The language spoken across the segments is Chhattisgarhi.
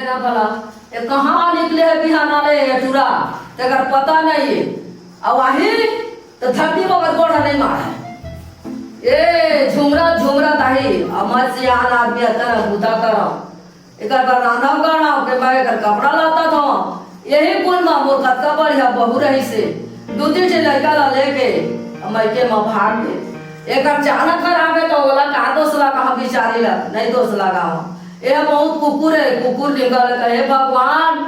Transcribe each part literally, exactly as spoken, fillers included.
ना भला, ये कहाँ निकले हे बिहाना ले ये टूरा, तेकर पता नहीं हे। अउ आही त धरती म ओकर गोड़ नहीं मारे। ए झुमरा झुमरा ताही, अब मैं सियान आदमी अतन बूता करव। एकर बर रांधव गढ़व के मैं एकर कपड़ा लाता था। यही कुल म मोर कतका बढ़िया बहू रहिसे। दू तीन ठे लइका ला लेके अब मइके म भाग गे। एकर चाल खराब हे त ओला का दोष लगाव, बिचारी ला नहीं दोष लगाव। ए बहुत कुकुर हे, कुकुर निकल के, हे भगवान,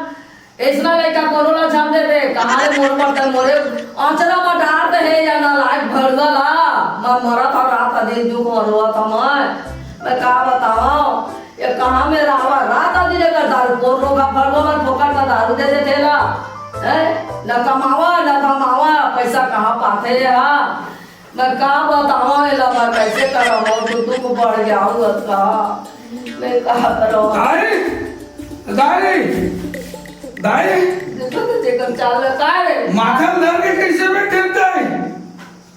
अइसना लइका कोनो ला झन देबे। कहाँ ले मोर बर त मोरे अचरा म डार दे हे या नालायक भड़ुआ ला। मैं मरत हव रात दिन दुख म रोवत हव मैं। मैं का बतावव, ये कहाँ में रावा रात दिन एकर दारू पोर रोगा भड़ुआ मन फोकट म दारू दे देथे ला। हैं? न कमावा, न कमावा, पैसा कहाँ पाथे ये हा? मैं का बतावं एला, मैं कैसे करव? मोर तो दुख बढ़ गया हूँ अतका। मैं का करव? दाई, दाई, दाई। देखो तो जेकर चाल रहता है। माथा धर के कैसे बैठे दाई?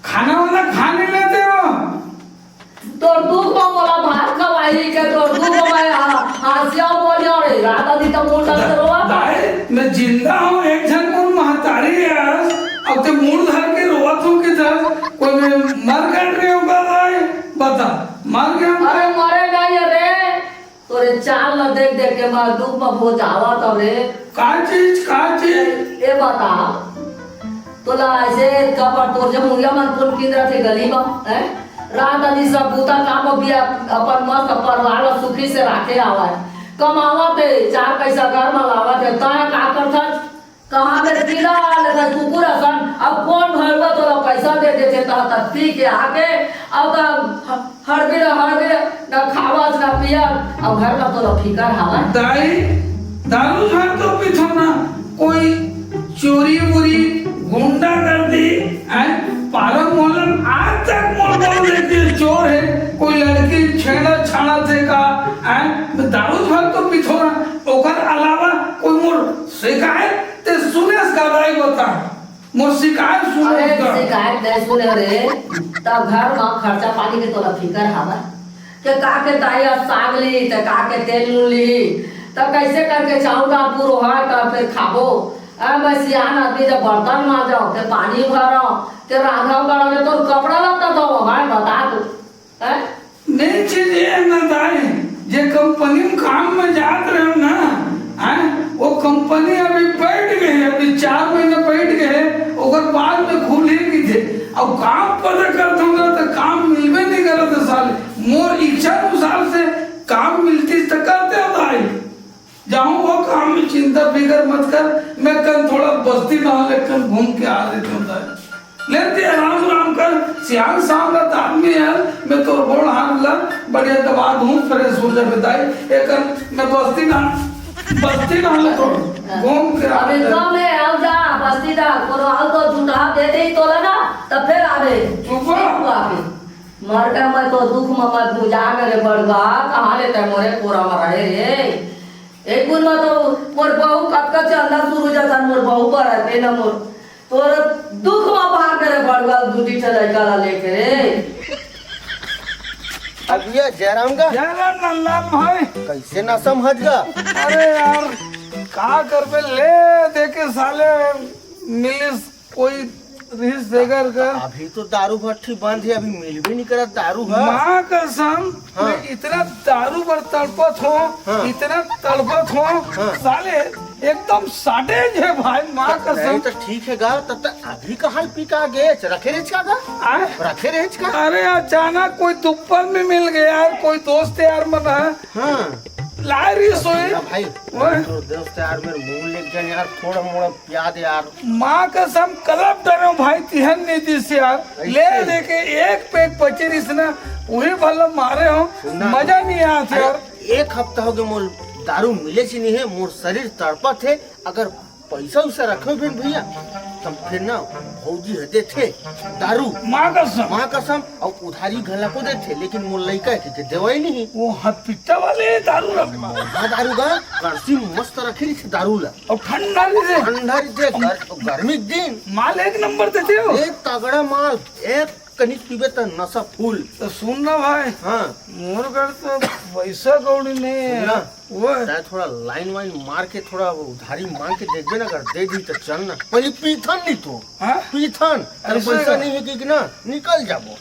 खाना वाना खा नहीं लेते हो? तोर दुख में मोला भात खवाई के, तोर दुख में हा-, हांसिया बोलिया रे, रात आदि तो मुंह डाल के रोवा। दाई, मैं जिंदा हूँ, एक झन मोर महतारी अस, अब ते मुड़ धर के रोवत हो के धर, कोई मैं मर गट रहे हो का दाई? बता, मर गया हूँ? अरे मरे नहीं रे, तोरे चाल ला देख देख के मैं दुख में भोजावत हव रे। का चीज, का चीज? ए बता, तोला ऐसे कबर तोर जमुरिया मन कोन किंदरा थे गली में, हैं? रात आदि सब बूता काम बिया अपन मस्त परिवार ला सुखी से राखे आवत। कमावत हे, चार पैसा घर में लावत हे, तय का करथस? कहाँ में पीला लेखा कुकुर असन, अब कोन भड़ुआ तोला पैसा दे देथे, तह तक पी के आके, अब त ह-, हड़बिड़, हड़बिड़, न खावस, न पियस, अब घर में तोला फिकर हवय। दाई, दारू हर तो पीथो ना, कोई चोरी वोरी, गुंडागर्दी, हैं? पालन वालन आज तक मोर बोल देती है, चोर है, कोई लड़की छेड़ा छाड़ा थे का, हैं? मैं दारू भर तो पीथो ना, ओकर अलावा कोई मोर शिकायत ते सुनेस का दाई बता, मोर शिकायत अरे सुनेस का। शिकायत नहीं सुने रे, तब घर में खर्चा पानी के तोला फिकर हवय। के का के दाई आज साग ली, त का के तेल नून ली, त कैसे करके चाउर दाल पुरो है, त फिर खाबो। आ, मैं सियान आदमी, जब बर्तन मांजो, के पानी भरो, के रांधो गढ़ो, के तोर कपड़ा लत्ता धो, भाई बता तू। हैं? मेन चीज ये है ना दाई, जे कंपनी में काम में जात रहे हो ना, हैं? वो कंपनी अभी बैठ गई, अभी चार महीने बैठ गए, ओकर बाद में खुली की थे। अब काम पता करता हूँ ना, तो काम मिलबे नहीं करत साले। मोर इच्छा अनुसार से काम मिलती तो करते हो भाई। जाऊँ वो काम में, चिंता फिकर मत कर, मैं कल थोड़ा बस्ती डाल ले, कल घूम के आ लेते हूँ भाई। लेते आराम आराम कर, सियान सामरथ आदमी है, मैं तो गोड़ हाथ ला, बढ़िया दबा दूँ, फ्रेश हो जाबे दाई। एक मैं बस्ती डाल, बस्ती डाल ले थोड़ा, घूम के आ अबे लेते। कम है, आओ जा, बस्ती डाल, कोनो आओ तो झूठा देते ही तोला ना, तब फिर आवे। चुप रहो। चुप आवे। मर के मैं तो दुख में मैं भुजा मेरे बड़ुआ, कहाँ लेते मोरे कोरा में रहे रे। एक गुण में तो मोर बहू कतका चंदा शुरू जाता, मोर बहू पर रहते ना मोर। तोर दुख में भाग मेरे बड़ुआ, दूटी ठे लइका ला लेके रे। अगिया जयराम का जयराम नंदलाल भाई। कैसे ना समझ गा? अरे यार, का करबे, ले देके साले मिलिस कोई रिस देगर का। अभी तो दारू भट्टी बंद है, अभी मिल भी नहीं करत दारू है। माँ कसम, हाँ। मैं इतना दारू बर तड़पत हो, हाँ। इतना तड़पत हो, हाँ। साले एकदम साडेज है भाई, माँ तो कसम। नहीं तो ठीक है गा, तब तक अभी कहाँ पी का गे, रखे रेच का गा? आए? रखे रेच का? अरे अचानक कोई दुप्पर में मिल गया यार, कोई दोस्त यार मन है। हाँ। लाए रही सोई। हाँ भाई, ओए। तो दोस्त यार मेरे मुंह लेके जाए यार, थोड़ा मोड़ा प्याद यार। माँ कसम कलब डरे हो भाई, तिहन नहीं दिस यार। ऐसे? ले लेके एक पैक पची रिस ना, वही भला मारे हो, सुनना। मजा नहीं आत अरे, यार। एक हफ्ता हो गया मोल दारू मिले ची नहीं है, मोर शरीर तड़पत है। अगर पैसा उसा रखे हो बिन भैया, तब फिर ना भौजी हदे थे दारू। माँ कसम। माँ कसम, और उधारी घला को देथे, लेकिन मोर लइका के, के देवाई नहीं। वो हथपिट्टा वाले दारू रख। हाँ, दारू का करसी मस्त रखे रही थे दारू ला। और ठंडा भी दे। ठंडा रही थे, गर-, गर्मी के दिन। माल एक नंबर देते हो। एक तगड़ा माल, एक कनिक पीबे त नशा फुल। त सुन ना भाई, हाँ। मोर घर तो पैसा कौड़ी नहीं है। सुन ना, वो तैं थोड़ा लाइन वाइन मार के, थोड़ा उधारी मांग के देखबे ना, अगर दे दी त चल ना। पहले पीथन नहीं तो। हाँ? पीथन। अरे ऐसे पैसा का? नहीं है कि, कि ना, निकल जाबो।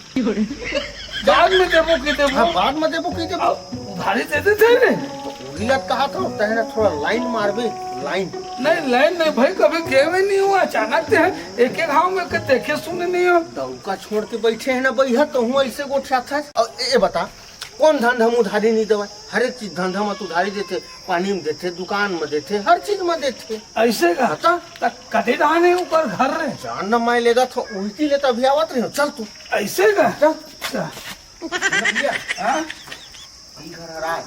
बाद में देबो कि देबो? हाँ, बाद में देबो कि देबो? अब उधारी दे देते हैं रे। तो वही बात कहा था, तहरा थोड़ा लाइन मारबे, लाइन। नहीं, लाइन नहीं भाई, कभी गए हुए नहीं हुआ, अचानक से है, एक एक गाँव में के देखे सुने नहीं हो। डौका छोड़ के बैठे हैं ना भैया, तो हूँ ऐसे गोठिया था। और ए, ए बता, कौन धंधा में उधारी नहीं देवा? हर एक चीज धंधा में तो उधारी देते, पानी में देते, दुकान में देते, हर चीज में देते। ऐसे का? बता। त कते दाने ऊपर घर रे? जान न मैं लेगा तो उल्टी लेता भी आवत रही हूँ। चल तू। ऐसे का? चल। चल। भैया, हाँ? ई घर हराय।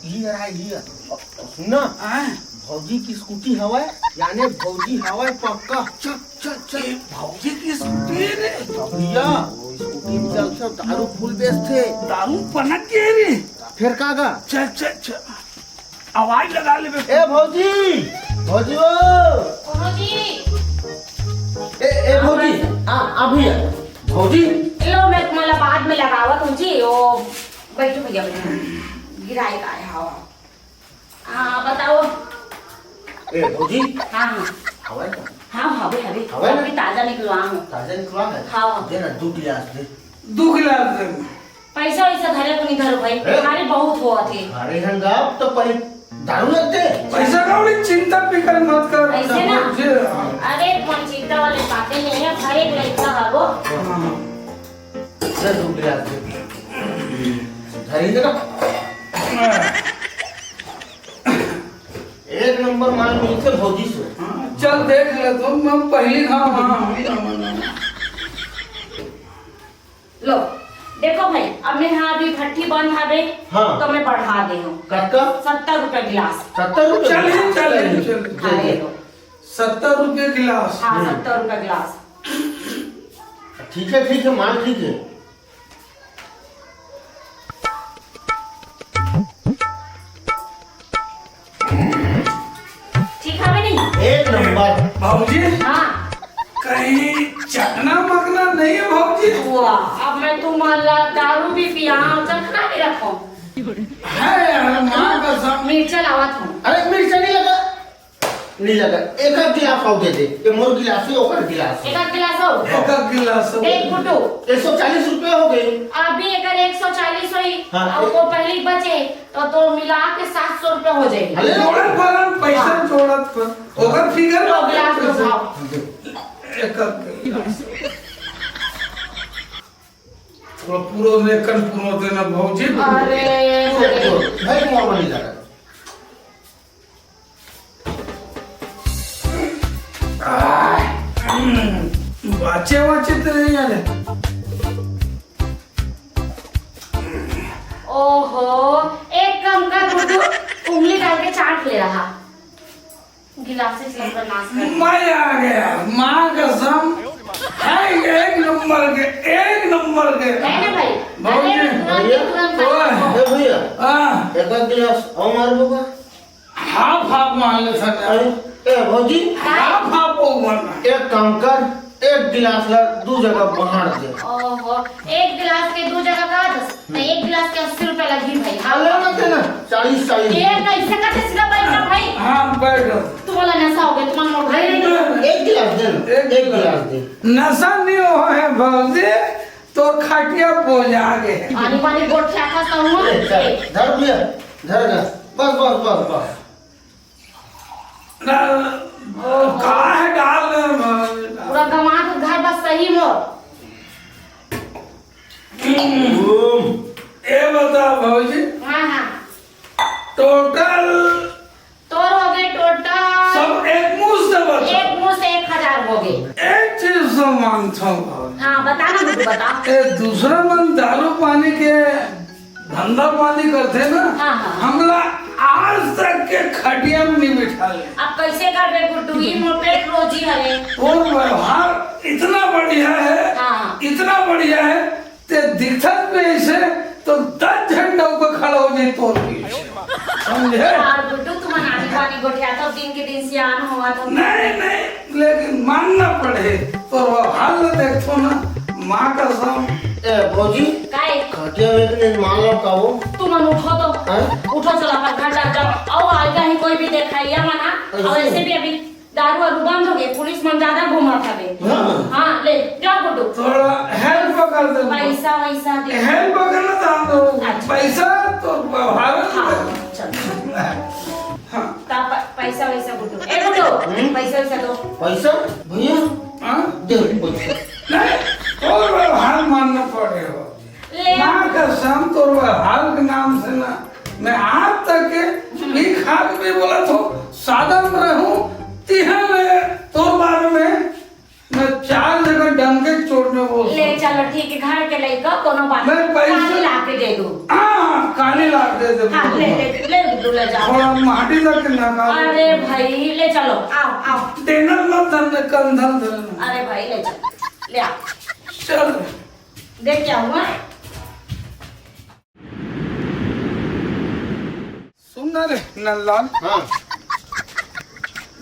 ई हराय, ई हराय। सुन ना, हाँ? भौजी की स्कूटी हवाय, यानी भौजी हवाय पक्का। चल, चल, चल। ए, भौजी की स्कूटी है रे? भैया, वो स्कूटी में चल सब दारू फुल बेचते। दारू पनक के रे? फिर का गा? चल, चल, चल। आवाज लगा लेबे। ए भौजी, भौजी ओ। भौजी। ए, ए भौजी, आ, आ भैया। भौजी। लो, मैं तुम्हारा बाद में लगावत हूँ जी। ओ, बैठो भैया, बैठो। गिराए का है, हाँ। हाँ, बताओ। ए भौजी। हाँ, हाँ। हवा है का? हाँ, हवे, हवे। हवे ना? अभी ताजा निकलवा हूँ। ताजा निकलवा है? हाँ। दे ना, दू गिलास दे। दू गिलास दे। पैसा वैसा धरे को नहीं धरो भाई, ए? भिखारी बहुत होत हे। अरे हम गाप तो पहले दारू लगते। पैसा कौड़ी चिंता फिकर मत कर। ऐसे ना? जी, हाँ। अरे कौन चिंता वाली बातें नहीं है, घर एक लड़का है वो। हाँ। दे दू गिलास दे। धरी दे ना। एक नंबर माल मिलते भौजी से। हाँ, चल देख ले तुम, मैं पहली खाऊं, हाँ, हम ही खाऊंगा। लो, देखो भाई, अब मैं यहाँ अभी भट्टी बंद हवे, हाँ। तो मैं बढ़ा दे हूँ। कतका? सत्तर रुपया गिलास। सत्तर रुपया? चलिए, चलिए, चलिए। चलिए। हाँ, ये लो। सत्तर रुपया गिलास। हाँ, हम्म। सत्तर रुपया गिलास। ठीक है, ठीक है, माल ठीक है। ठीक हवे नहीं? एक नंबर। बाबूजी, हाँ। कहीं चकना मकना नहीं है बाबूजी? वाह, अब मैं तुम्हारा दारू भी पिया, चकना भी रखो। है यार, माँ कसम। मिर्चा लावत हूँ। अरे मिर्चा नहीं लगा, नहीं लगा। एक आध गिलास और दे दे। ये मोर गिलास ही, ओकर गिलास ही। एक आध गिलास और? एक आध गिलास और। देख गुड्डू। एक सौ चालीस रुपया हो गए। अभी एकर एक सौ चालीस होई, हाँ, और एक वो पहली बचे, तो, तो मिला के सात सौ रुपया हो जाएगी। अरे, जोड़त पर हम पैसा हाँ। जोड़त पर। ओकर फिगर तो ना गिलास होई। उठाओ। एक आध गिलास। पूरा, पूरा लेकर पूरा देना भौजी। अरे, पूरा, पूरा। भाई, मोर नहीं लगा। आह, हम्म, बाचे वाचे तो नहीं यार। ओहो, एक काम कर गुड्डू, उंगली डाल के चाट ले रहा। गिलास से सर्वनाश कर। मजा आ गया, माँ कसम। है एक नंबर के, एक नंबर के। है ना भाई? भौजी। अरे, तुरंत, भैया। तुरंत ओए। ए भैया, हाँ। एक आध गिलास और मार लूंगा। हाफ हाफ मान ले सकता है। अरे, ए भौजी। हाफ हाफ वो बनना। एक काम कर, एक गिलास ला दू जगह बांट दे। ओहो, एक गिलास के दू जगह का दस, तो एक गिलास के अस्सी रुपया लगी भाई। हाँ, ले ना देना, चालीस, चालीस। ये कैसे का सीधा बैठ रहा भाई? हाँ, बैठ रहा। तुम्हारा नशा हो गया, तुम्हारा मोटा नहीं, नहीं, नहीं, एक गिलास दे ना, एक एक गिलास। गिलास दे। नशा नहीं हो है भौजी, तो खटिया बोझा गए। आनी वाली गोठिया का कहूँ। ए, चल, धर भैया, धर, धर। बस, बस, बस, बस। ना, ओ, का है डाल दे, भौजी? पूरा गंवा के घर बस सही मो। हम्म। ए बता, भौजी। हाँ, हाँ। टोटल तोर हो गए टोटल। सब एक मुश्त बता। एक मुश्त एक हजार हो गए। एक चीज से मांगता हूँ, भौजी। हाँ, बता ना, गुड्डू, बता। ए, दूसरा मन दारू पानी के धंधा पानी करथे ना, हाँ, हाँ। हमला आज तक के खटिया में नहीं बिठा ले। अब कैसे करबे गुड्डू, ये मोर पेट रोजी हवे। तोर व्यवहार इतना बढ़िया है, हाँ। इतना बढ़िया है, ते दिखत में ऐसे तो दस झंडा ऊपर खड़ा हो जाए तोर पीछे, समझे? यार गुड्डू, तुम नानी पानी गोठिया तो दिन के दिन सियान हुआ तो। नहीं, नहीं, लेकिन मानना पड़े, तोर व्यवहार ला देखो ना, माँ कसम। ए भौजी, काय? खटिया में के मान लो का हो? तुमन उठो तो। हाँ? उठो, चलो अपन घर जाओ, जाओ। अउ आगे ही कोई भी देखाइया मना। अउ ऐसे? ऐसे भी अभी दारू वारू बंद हो गए, पुलिस मन ज्यादा घूमत हवे। हाँ। हाँ, ले जाओ गुड्डू। थोड़ा help कर दे। पैसा वैसा दे। Help करना चाहता हूँ। अच्छा। पैसा तो भारत हाँ, में। चल। हाँ। ता प-, पैसा वैसा गुड्डू। ए गुड्डू, हम्म? पैसा वैसा दो। पैसा? भैया? हाँ? दे पैसा। नहीं, और व्यवहार मानना पड़ेगा। ले। माँ कसम, तोर व्यवहार के नाम से ना, मैं आज तक के भी खाद भी बोला तो सादा में रहूं, तिहा मैं तोर बारे में मैं चार जगह डंके चोर में बोल ले सकता। चलो, ठीक है, घर के लइका, कोनो बात मैं नहीं। पैसा काली ला के दे दो। हाँ, काली ला के दे दो। हाँ, ले, ले, ले, ले, ले जाओ। थोड़ा माटी तक ना काली। अरे भाई, ले चलो, आओ, आओ। देना मत, धन में कंधन धन। अरे भाई, ले चलो, ले आओ। चल। देख क्या हुआ? सुन ना रे नंदलाल। हाँ।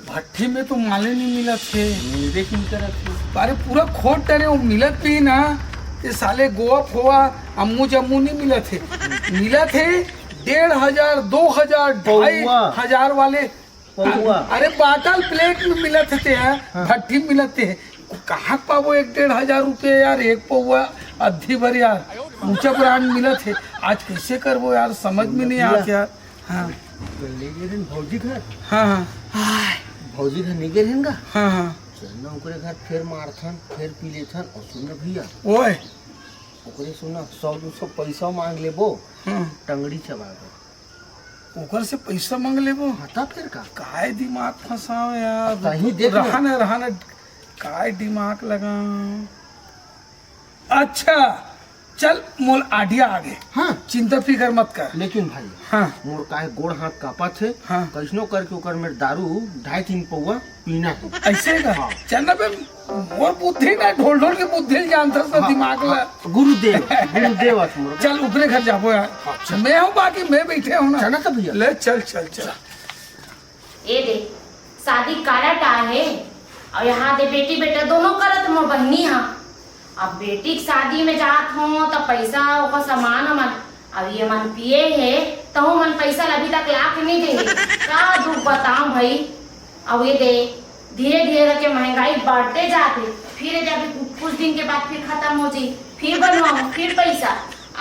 भट्ठी में तो माले नहीं मिलत हे। मेरे किन करत हे? अरे पूरा खोद डरे हो, मिलत भी ना। ये साले गोवा फोवा अम्मू जम्मू नहीं मिलत हे। मिलत हे डेढ़ हजार, दो हजार, ढाई हजार वाले। पौवा। अरे बाटल प्लेट में मिलत हे ते हैं, हाँ। भट्ठी में मिलत हे। कहाँ पाबो एक डेढ़ हजार रुपये यार, एक पौवा अद्धी भर यार, ऊंचा ब्रांड मिलत हे। आज कैसे करबो यार, समझ में नहीं आत यार। हाँ। ले गे रहेन भौजी घर। हाँ, हाँ। भौजी घर नहीं गे रहेन गा? हाँ, हाँ। चल ना ओकरे घर फेर मारथन, फेर पी लेथन। और सुन ना भैया। ओए। ओकरे सुन ना, सौ दो सौ पैसा मांग लेबो, हाँ। टंगड़ी चबा दो। ओकर से पैसा मांग लेबो? हाँ, तब फिर का? काय दिमाग फंसाओ यार। सही देख लो। रहा ना, रहा ना, काय दिमाग लगाओ। अच्छा, चल, मोल idea आ गे। हाँ। चिंता फिकर मत कर। लेकिन भाई, हाँ। मोर काहे गोड़ हाथ कांपत हे, हाँ। कैसनो करके ओकर मेर दारू ढाई तीन पौवा पीना हे। ऐसे का? हाँ। चल ना बे, मोर बुद्धि ना, ढोल ढोल के बुद्धि ल जानथस ना, हाँ, दिमाग ला। हाँ। गुरुदेव, गुरुदेव अस मोर। चल, ओकरे घर जाबो यार। हाँ, चल। मैं हूँ, बाकी मैं बैठे हूँ ना। चल ना तो भैया। ले, चल, चल, चल। ए दे, शादी कारड आए हे, अउ यहाँ दे बेटी बेटा दोनों करत मोर बहिनी हा। अब बेटी के शादी में जात हो त पैसा ओकर सामान मन, अब ये मन पिए हे, तहु मन पैसा ल अभी तक ला के नहीं दे हे। का दुख बताऊं भाई। अब ये दे, धीरे धीरे करके महंगाई बढ़ते जात हे, फिर ये दे अभी कु-, कुछ दिन के बाद फिर खत्म हो जाई, फिर बनवाओ, फिर पैसा।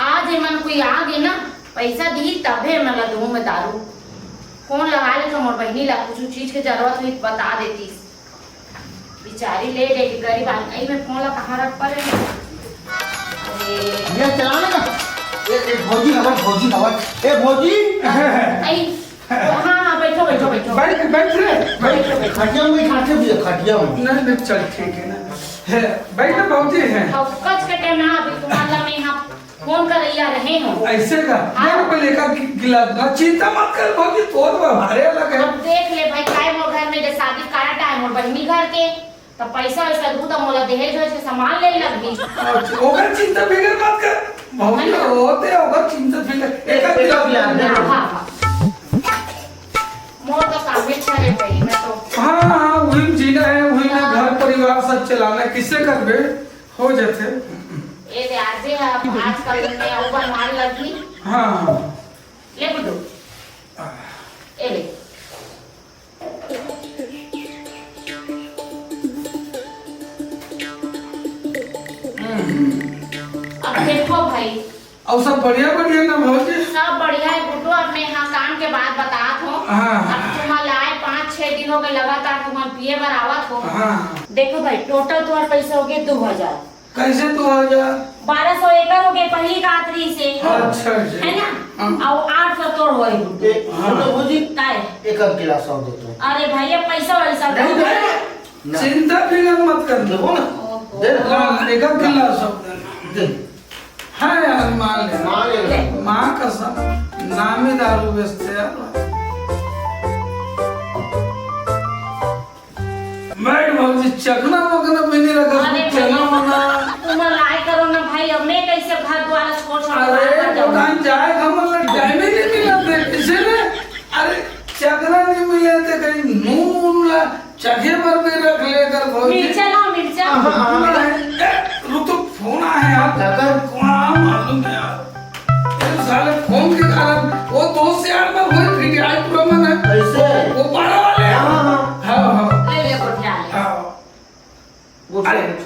आज ये मन कोई आ गे ना, पैसा दी तभे मन ला दूं मैं दारू। फोन लगा ले तो मोर बहिनी ला कुछ चीज के जरूरत हुई त बता देतीस। बिचारी ले जाएगी गरीब आदमी, में फोन ला कहाँ रख परे। अरे। ये चला ना। ए, ए, भौजी हवत, भौजी हवत। ए, भौजी। आई। हाँ, हाँ, बैठो, बैठो, बैठो। बैठ, बैठ रे, बैठ। बैठ। खटिया में बैठ, खटिया में। नहीं, नहीं, चल, ठीक है ना। है, बैठ ना, भौजी है। अब कच कटे ना, अभी तुम्हारा मैं यहाँ फोन करैया रहे हो। ऐसे का? हाँ। मैं पहले एक आध गि-, गिलास दूंगा। चिंता मत कर भौजी, तोर व्यवहारे अलग है। अब देख ले भाई, काय मोर घर में जे शादी कारड आए मोर बहिनी घर के, त पैसा वैसा दू त मोला दहेज वहेज के सामान ले लगही। अच्छा, ओकर चिंता फिकर मत कर भौजी, है ना? होते ओकर चिंता फिकर। एक आध एक आध गिलास गिलास दे। दे। हाँ, हाँ। मोर तो काम में छरे भाई, मैं तो हाँ, हाँ, वही जीना है, वही में हाँ। घर परिवार सब चलाना है, किससे करबे? हो जाथे। ए दे, आजे अब आजकल में अउ बनवान लगी। हाँ, हाँ। ले गुड्डू। ए ले। हम्म। अब देखो भाई, अउ सब बढ़िया, बढ़िया ना भौजी? सब बढ़िया है गुड्डू। अब मैं हाँ काम के बाद बतात हूँ। हाँ। अब तुम्हारा आए पाँच छह दिन हो गए लगातार तुम्हारा पिए बर आवत हो। हाँ। देखो भाई, total तुम्हारा पैसा हो गया दो हजार। कैसे दो हजार? बारह सौ एकर हो गए पहली कातरी से। अच्छा, अच्छा। है ना? हाँ। और आठ सौ तोड़ हो गुड्डू। ए, हाँ। सुनो भौजी, काय? एक आध गिलास और दे दो। अरे भाई, अब पैसा वैसा नहीं, दो। नहीं। ना। चिंता फिकर मत कर। देखो ना। ओहो। दे दो। हाँ, एक आध गिलास और दे। दे। हाँ यार, मान ले। मान ले। माँ कसम, नामी दारू बेचते यार। बैठ भौजी, चखना वखना भी नहीं रखा, अरे चना भैया, वना। तुम लाए करो ना भाई, अब मैं कैसे घर द्वार छोड़ छोड़ अरे, बाहर जाऊँ? दुकान जाए, हमन ला टाइम ही नहीं मिला थे, किसी ने? अरे, चखना नहीं मिले थे, कहीं नून वून ला चखे पर भी रख लेकर भौजी। मिर्चा लाओ, मिर्चा। हाँ, हाँ, हाँ। ए, रुक तो, फोन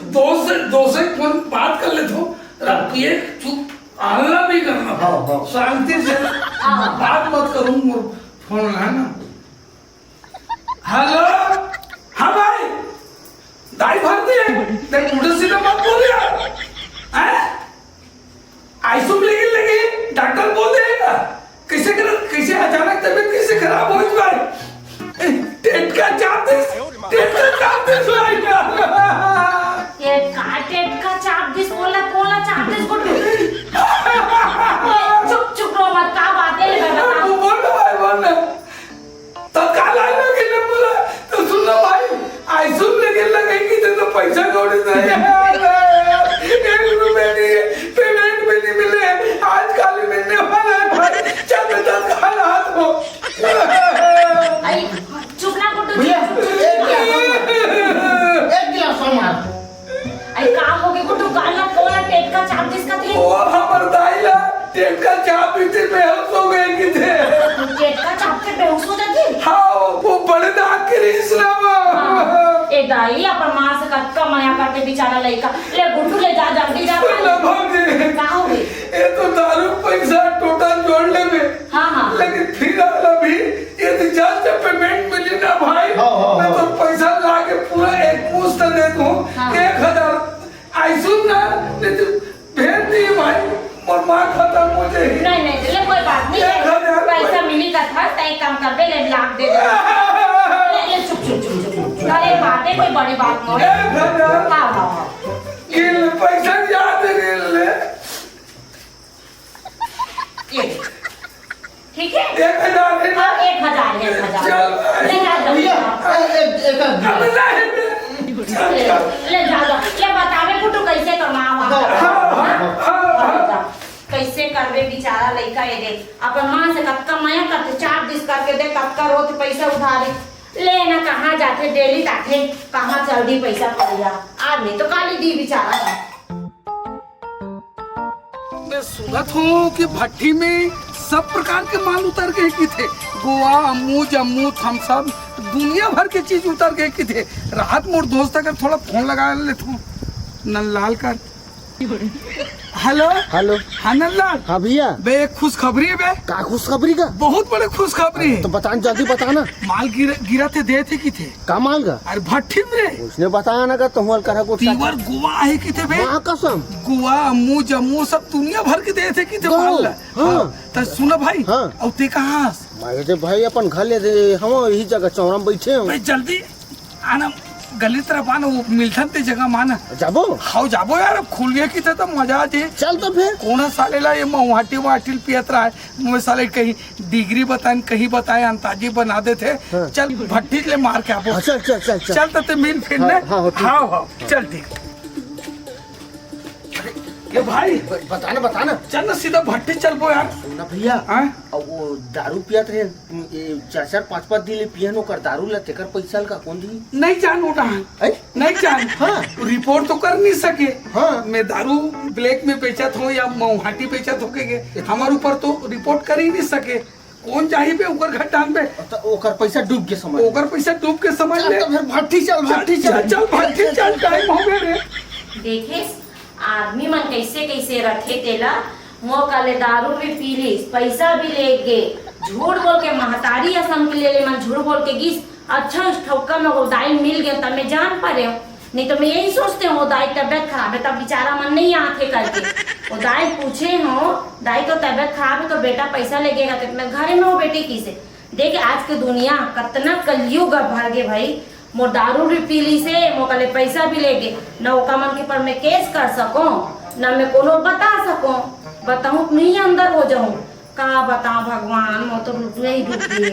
दोस्त से, दोस्त से फोन बात कर लेथों। रात को ये चुप, हल्ला नहीं करना। हाँ, हाँ। शांति से बात मत करूँ, मोर फोन है ना। हेलो, हाँ भाई, दाई भर दिए, देख उल्टा सीधा मत बोल यार। हैं? आइसुम लेकिन लगे, डॉक्टर बोल देगा। कैसे कर, कैसे अचानक तबीयत कैसे खराब हो भाई? टेट का चाप दे, टेट का चाप दे भाई। ये का टेट का चाप दिस बोला, कोला चाप दिस गुड्डू? चुप, चुप रो मत, का बात है, ले बता। बोल ना भाई, बोल ना। तो काल आइलो के नंबर, तो सुन लो भाई, आइसुम लेके लगेगी तो, तो पैसा कौड़ी नहीं है। एक रुपए नहीं है, पेमेंट भी नहीं मिले, आज काल मिलने वाला है भाई। चल बेटा, काल हाथ हो। आई, चुप ना गुड्डू, भैया, चुप, चुप, एक चुप। गिलास और मार, एक गिलास और मार। अरे का हो गे गुड्डू, काल ना कोला टेट का चाप दिस का थे। ओ हमर दाई ला टेट का चाप पीते बेहोश हो गए कि थे। टेट का चाप के बेहोश हो जाते? हाँ, वो बड़े दांत के रईस ना वो। हाँ। ए दाई, अपन माँ से कतका मया करते बेचारा लइका। ले गुड्डू ले जा, जल्दी जा। सुन ना भौजी। का हो गे? ये तो दारू पैसा टोटल जोड़ ले में। हाँ, हाँ। लेकिन फिर अभी यदि जल्द पेमेंट मिली ना भाई, हाँ, हाँ, मैं हाँ। तो पैसा ला के पूरा एक मुश्त दे दूँ, हाँ। एक हजार। आइसुम ना, नहीं तो भेज दिए भाई, मोर माँ खत्म हो जाए। नहीं, नहीं, ले कोई बात नहीं, एक हजार पैसा भाई। मिली का था, तय काम कर दे, ले लाख दे दे। ले, ले, चुप, चुप, चुप, चुप, चुप। अरे बात है, कोई बड़ी बात नहीं। एक हजार। हाँ, हाँ, हाँ। ये ले, पैसा याद है, ले। ये, ठीक है? एक हजार है ना? हाँ, एक हजार है, एक हजार। चल भाई। ले जा, जा। भैया, ए, ए, एक आध अब नहीं। ले, ले जा, जा। ले बतावे फुटू कैसे कमावा। हाँ, हाँ, हाँ, हाँ। कैसे करबे बेचारा लइका ये दे। अपन माँ से कतका मया करते, चार दिस करके दे, कतका रोत पैसा उधारी। ले ना, कहाँ जाते, डेली जाते, कहाँ जल्दी पैसा पड़ जा। आदमी तो काली दी बेचारा। मैं सुनत हूँ कि भट्टी में सब प्रकार के माल उतर गए कि थे, गोवा, अमू, जम्मू, थम्स अप, दुनिया भर के चीज उतर गए कि थे। रात मोर दोस्त अगर थोड़ा फोन लगा लेथों, नंदलाल कर। हेलो। हेलो। हाँ नंदलाल। हाँ भैया। बे, एक खुशखबरी है बे। का खुशखबरी का? बहुत बड़े खुशखबरी है। तो बता ना, जल्दी बता ना। माल गिर-, गिरा थे, दे थे कि थे। का माल का? अरे भट्टी में रे। उसने बताया ना का तुम करा कुछ। पीवर गोवा है कि थे बे। माँ कसम। गोवा, अमू, जम्मू सब दुनिया भर के दे थे कि थे गोवा। माल। हाँ। हाँ, तो सुना भाई। हाँ। और ते कहाँ हस? मैं तो भाई अपन घर ले दे, हम यही जगह चौरा में बैठे हैं। भाई जल्दी आना, गली तरफ आना, वो मिलथन ते जगह माना। जाबो? हाँ, जाबो यार, अब खुल गया कि थे तो मजा आ जाए। चल तो फिर। कोना साले ला ये महुआटी वाटी पियत रहा है, मैं साले कहीं डिग्री बताएं, कहीं बताएं, अंताजी बना देथे। हाँ। चल, भट्टी ले मार के आबो। हाँ, चल, चल, चल, चल। चल, तो ते मिल फिर हाँ, ना। हाँ, हाँ, ठीक। हाँ, हाँ, चल, ठीक। अरे, ये भाई। ब-, बता ना, बता ना। चल ना, सीधा भट्टी चलबो यार। सुन ना भैया। हाँ? अब वो दारू पियत रहे, ये चार, चार, पाँच, पाँच दिन ले पियन, ओकर दारू ला, तेकर पैसा ला का कौन दी? नहीं जान वो कहाँ। हैं? नहीं जान। हाँ। रिपोर्ट तो कर नहीं सके। हाँ। मैं दारू ब्लैक में बेचत हूँ या मौहाटी बेचत होके गे, हमारे ऊपर तो रिपोर्ट कर ही नहीं सके। कौन जाही बे ओकर घर डाल बे? तो ओकर पैसा डूब के समझ ले। ओकर पैसा डूब के समझ चल ले। तो फिर भट्टी चल, चल, भट्टी चल, चल। चल, भट्टी चल, टाइम हो गया रे। देखे, आदमी मन कैसे कैसे रखे तेला। मोर करा ले दारू भी पी लीस, पैसा भी ले गे, झूठ बोल के महतारी असम के ले ले मन झूठ बोल के गिस। अच्छा, उस ठौका में वो दाई मिल गया, तब मैं जान पा रहे हूँ। नहीं तो मैं यही सोचते हूँ, वो दाई तबियत खराब है, तब बेचारा मन नहीं आथे करके। वो दाई पूछे हो, दाई तो तबियत खराब है, तो बेटा पैसा ले गएगा, तो मैं घरे में हो बेटे किसे? देख, आज के दुनिया कतना कलयुग अब भर गे भाई। मोर दारू भी पी लीस हे, मोर करा ले पैसा भी ले गे, न ओका मन के पर मैं केस कर सकों, न मैं कोनो बता सकों। बताऊं तो नहीं अंदर हो जाऊं। का बताऊं भगवान, मोर तो रुपया ही डूब गे।